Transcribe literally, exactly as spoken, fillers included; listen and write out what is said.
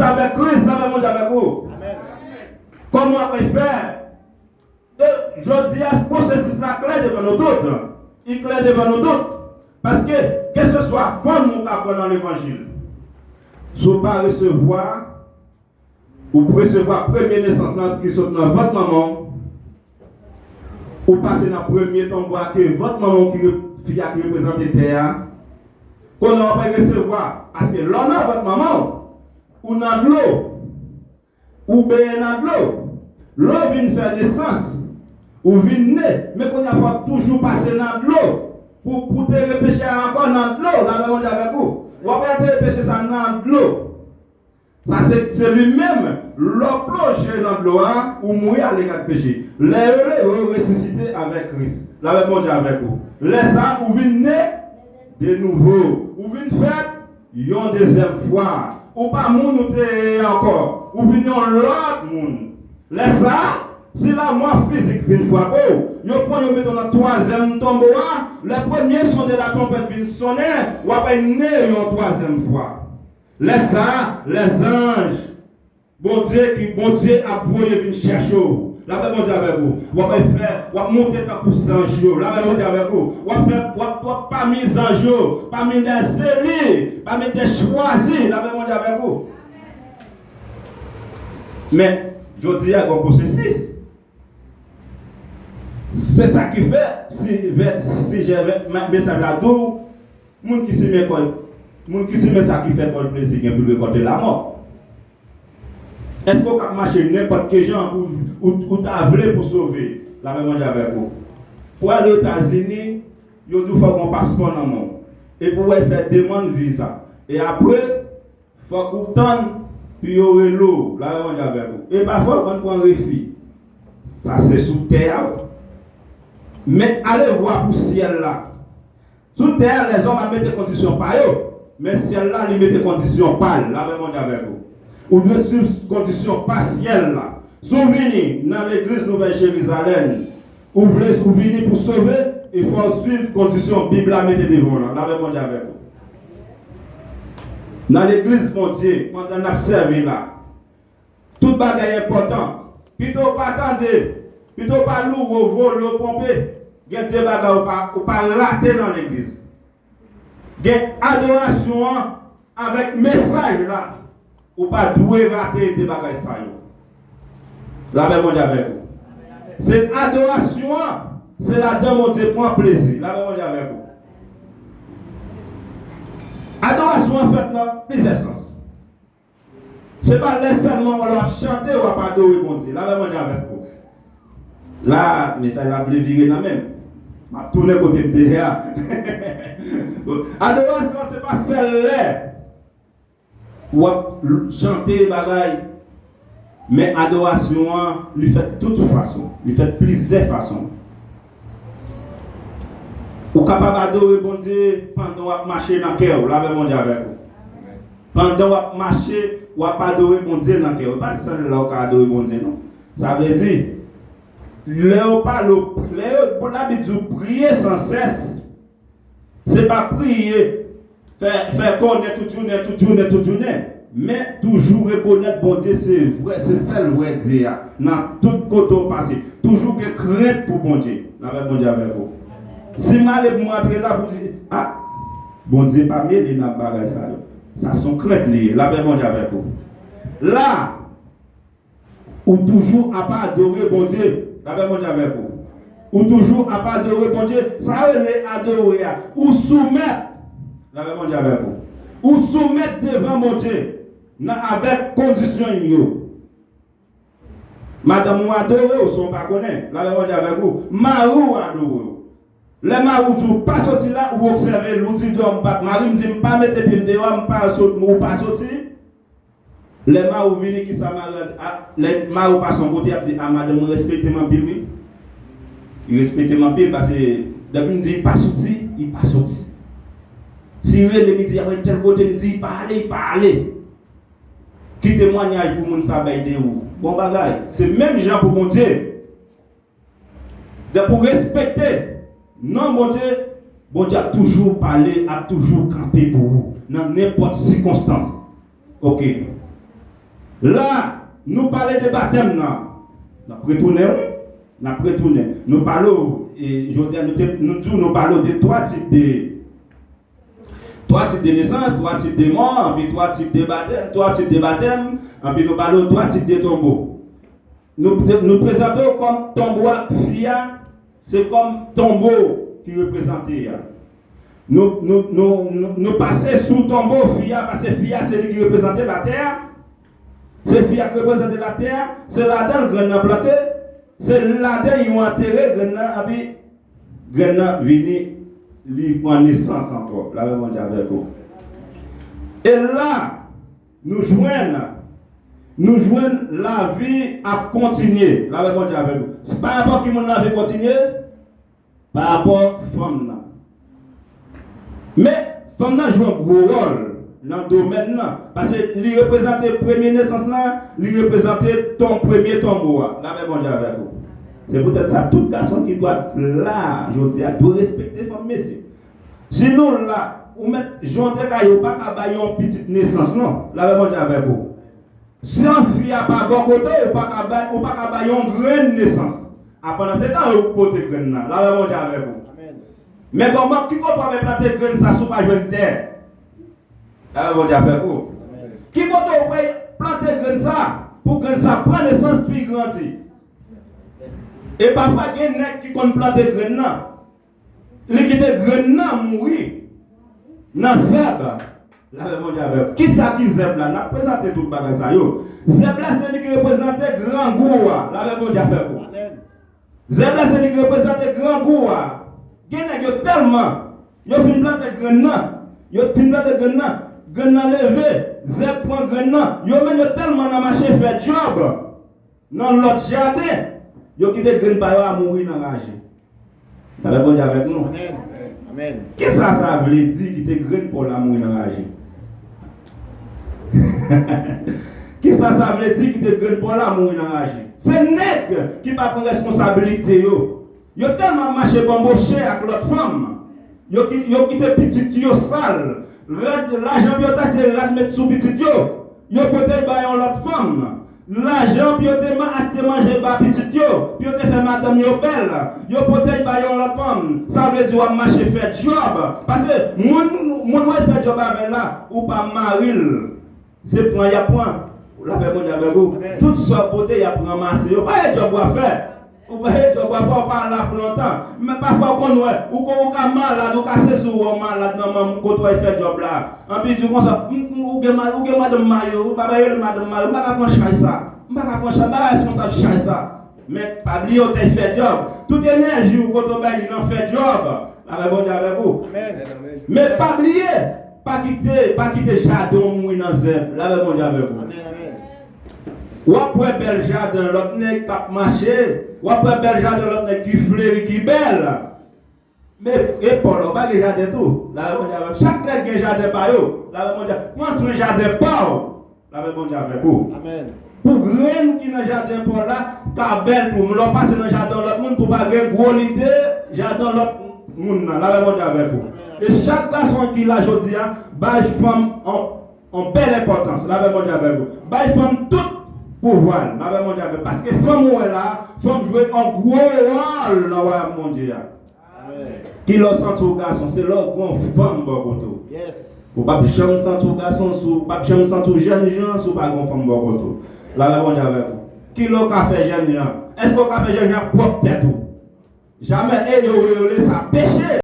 avèk Kris, la menm Bondye avèk ou. Kòman w ap fè? E jodi a, pwosesis la klè devan nou tout. Li klè devan nou tout. Paske, kèlkeswa fòm ou ka pran nan levanjil, si w pa resevwa, ou resevwa premye nesans lan ki sot nan vant manman w, ou pase nan premye tonbo a ke vant manman w ki re-, fi a ki reprezante tè a. Kounye a w ap resevwa, paske lè w nan vant manman w, ou nan dlo, ou benyen nan dlo. Lè w vin fè nesans, ou vin ne, men kounye a fò w toujou pase nan dlo pou, pou te repeche a ankò nan dlo, la menm Bondye avèk ou. W ap antere peche sa nan dlo. Sa se, se li menm, lè w plonje nan dlo a, ou mouri ale ak peche. Lè yo leve w, ou resisite avèk Kris. Lave Bondye avèk ou. Lè sa a, ou vin ne de nouvo. Ou vin fèt yon dezyèm fwa. Ou pa moun ou te ye ankò. Ou vin yon lòt moun. Lè sa a, si lanmò fizik vin frape w, yo pran yo mete w nan twazyèm tonbo a, lè premye son de la twonpèt vin sonnen, w ap ne yon twazyèm fwa. Lè sa a, lèzanj Bondye ki, Bondye ap voye vin chèche w. Lapè Bondye avèk ou. W ap fè, w ap monte tankou zanj yo. Lapè Bondye avèk ou. W ap fè, w ap, w ap pami zanj yo, pami dè eli, pami dè chwazi. Lapè Bondye avèk ou. Men, jodi a, gen yon pwosesis. Se sa ki fè, si, vè, si, sijè vè, ma-, mesaj la di w, moun ki simen kò l, moun ki simen sa ki fè kò l plezi gen pou l rekòlte lanmò. Èske w k ap mache nenpòt ki jan ou, ou, ou ta vle pou sove? Lapè Bondye avèk ou. Pou al Etazini, yo di w fòk w gen yon paspò nan men w. Epi w al fè demann viza. E apre, fòk ou tann pou yo rele w, lapè Bondye avèk ou. E pafwa ou konn pran refi. Sa se sou tè a wi. Men alevwa pou syèl la. Sou tè a, lèzòm ap mete kondisyon pa yo. Men syèl la, li mete kondisyon pa l, lapè Bondye avèk ou. Ou dwe swiv kondisyon pa syèl la. Si w vini nan legliz Nouvèl Jerizalèm, ou vle, ou vini pou sove, e fò w swiv kondisyon Bib la mete devan w lan. Lapè Bondye avèk ou. Nan legliz Bondye, pandan n ap sèvi la, tout bagay enpòtan. Pito w pa tande, pito w pa louwe, w vole, w ponpe. Gen de bagay ou pa, ou pa rate nan legliz. Gen adorasyon an avèk mesaj la. Ou pa dwe rate de bagay sa yo. Lapè Bondye avèk ou. Se adorasyon an, se ladan Bondye pran plezi. Lapè Bondye avèk ou. Adorasyon an fèt nan plizyè sans. Se pa lè sèlman w ap chante, w ap adore Bondye. Lapè Bondye avèk ou. La, mesaj la vle vire nan men m. M ap tounen kote m te ye a. Adorasyon an se pa sèl lè w ap l-, chante bagay. Men adorasyon an, li fèt tout fason. Li fèt plizyè fason. Ou kapab adore Bondye pandan w ap mache nan kè w. Lapè Bondye avèk ou. Pandan w ap mache, w ap adore Bondye nan kè w. E pa sèl la w ka adore Bondye, non. Sa vle di, lè yo pale w, lè yo, bon, Labib di w priye san sès. Se pa priye, fè, fè kònè tout jounen, tout jounen, tout jounen. Men toujou rekonèt Bondye se vrè, se sèl vrè Dye a. Nan tout kote w pase, toujou gen krent pou Bondye. Lapè Bondye avèk ou. Si m ale pou m rantre la pou di, a, Bondye pa mele nan bagay sa yo. Sa se yon krent li ye. Lapè Bondye avèk ou. La, ou toujou ap adore Bondye. Lapè Bondye avèk ou. Ou toujou ap adore Bondye. Sa yo rele adore a. Ou soumèt. Lapè Bondye avèk ou. Ou soumèt devan Bondye. Nan, avèk kondisyon yo. Madanm ou adore w san w pa konnen. Lapè Bondye avèk ou. Mari w adore w. Lè mari w di w pa soti la, ou obsève l, ou di, dèyò m pa t, mari m di m pa mete pye m deyò a, m pa sot, ou pa soti. Lè mari w vini, kisa mari a, a, lè mari w pase yon kote, y ap di, a, madanm ou respekte m anpil, wi. Li respekte m anpil, paske depi m di li pa soti, li pa soti. Si li rele m, li di, apre tèl kote, m di, li pa ale, li pa ale. Ki temwayaj pou moun sa bay de ou? Bon bagay. Se menm jan pou Bondye. Depi w respekte non Bondye, Bondye ap toujou pale, ap toujou kanpe pou ou nan nenpòt sikonstans. Oke. La, nou pale de batèm nan. N ap retounen, wi. N ap retounen. Nou pale w, e, jodi a, nou te, nou di w, nou pale w de twa tip de, twa tip de nesans, twa tip de mò, anpi twa tip de batèm, twa tip de batèm, anpi nou pale w twa tip de tonbo. Nou, nou prezante w kòm tonbo a, fi a, se kòm tonbo ki reprezante a. Nou, nou, nou, nou, nou pase sou tonbo fi a, paske fi a se li ki reprezante latè a. Se fi a ki reprezante latè a, se ladan l grenn nan plante, se ladan l yo antere grenn nan, epi grenn nan vini, li pran nesans ankò. Lapè Bondye avèk ou. E la, nou jwenn, nou jwenn lavi ap kontinye. Lapè Bondye avèk ou. Se pa rapò ki moun lavi kontinye, pa rapò fanm nan. Men, fanm nan jwe yon gwo wòl nan domèn nan, paske li reprezante premye nesans lan, li reprezante ton, premye tonbo a. Lapè Bondye avèk ou. Se poutèt sa, tout gason ki dwe la jodi a dwe respekte fanm, mesye. Si nou la, ou mèt jwenn te kay, ou pa ka bay yon pitit nesans, non. Lapè Bondye avèk ou. Si yon fi a pa bò kote w, ou pa ka bay, ou pa ka bay yon grenn nesans. A, pandan se tan yo pote grenn nan. Lapè Bondye avèk ou. Amèn. Men kòman, ki kote w ap plante grenn sa si w pa jwenn tè? Lapè Bondye avèk ou. Amèn. Ki kote w pral plante grenn sa pou grenn sa pran nesans pi grandi? E pafwa gen nèg ki konn plante grenn nan. Li kite grenn nan mouri nan zèb. Lapè Bondye avèk ou. Kisa ki zèb la? N ap prezante tout bagay sa yo. Zèb la se li ki reprezante grangou a. Lapè Bondye avèk ou. Amèn. Zèb la se li ki reprezante grangou a. Gen nèg yo tèlman, yo fin plante grenn nan. Yo fin plante grenn nan. Grenn nan leve. Zèb pran grenn nan. Yo menm yo tèlman nan mache fè djòb nan lòt jaden, yo kite grenn pa yo a mouri nan raje. Lapè Bondye avèk nou. Amèn. Amèn. Kisa sa vle di kite grenn pa w la mouri nan raje? Kisa sa vle di kite grenn pa w la mouri nan raje? Se nèg ki pa pran responsabilite yo. Yo tèlman mache banboche ak lòt fanm. Yo ki, yo kite pitit yo sal. Rad, lajan pou yo t achte rad met sou pitit yo, yo pote l bay yon lòt fanm. Lajan pou yo te ma-, achte manje ba pitit yo, pou yo te fè madanm yo bèl, yo pote l bay yon lòt fanm. Sa vle di w ap mache fè djòb. Paske moun, moun w ap fè djòb avè l la, ou pa mari l. Se pran y ap pran. Lapè Bondye avèk ou. Amèn. Tout sa w pote, y ap ranmase yo. Pa e djòb w ap fè. Ou pa e djòb w ap fè, ou pa la pou lontan. Men pafwa w konn wè, ou ko, ou ka malad, ou ka sezi w wè w malad nan manm kote w al fè djòb la. Anpi di w konsa, "M, m, ou gen ma-, ou gen madanm marye, ou pa rele madanm marye, m pa ka pran chaj sa. M pa ka pran chaj, m pa ka responsab chaj sa." Men pa bliye w te fè djòb. Tout enèji w kote w bay li nan fè djòb. Lapè Bondye avèk ou. Amèn. Men pa bliye, pa kite, pa kite jaden w mouri nan zèb. Lapè Bondye avèk ou. Amèn, amèn. W ap wè bèl jaden lòt nèg k ap mache, w ap wè bèl jaden lòt nèg ki fleri, ki bèl. Men, e pa w la, ou pa gen jaden tou? Lapè Bondye avèk ou. Chak nèg gen jaden pa yo. Lapè Bondye. Pran swen jaden pa w. Lapè Bondye avèk ou. Amèn. Pou grenn ki nan jaden pa w la ka bèl tou. Lè w pase nan jaden lòt moun, pou pa gen gwo lide jaden lòt moun nan. Lapè Bondye avèk ou. Amèn. E chak gason ki la jodi a, bay fanm yon, yon bèl enpòtans. Lapè Bondye avèk ou. Bay fanm tout pouvwa l. Lapè Bondye avèk ou. Paske fanm ou wè la, fanm jwe yon gwo wòl nan wayòm Bondye a. Amèn. Kilè w santi w gason, se lè w gen yon fanm bò kote w. Yes. Ou p ap janm santi w gason, si w p ap janm santi w jènjan, si w pa gen yon fanm bò kote w. Lapè Bondye avèk ou. Kilè w ka fè jènjan? Èske w ka fè jènjan ak pwòp tèt ou? Jamè, e yo reyole sa peche.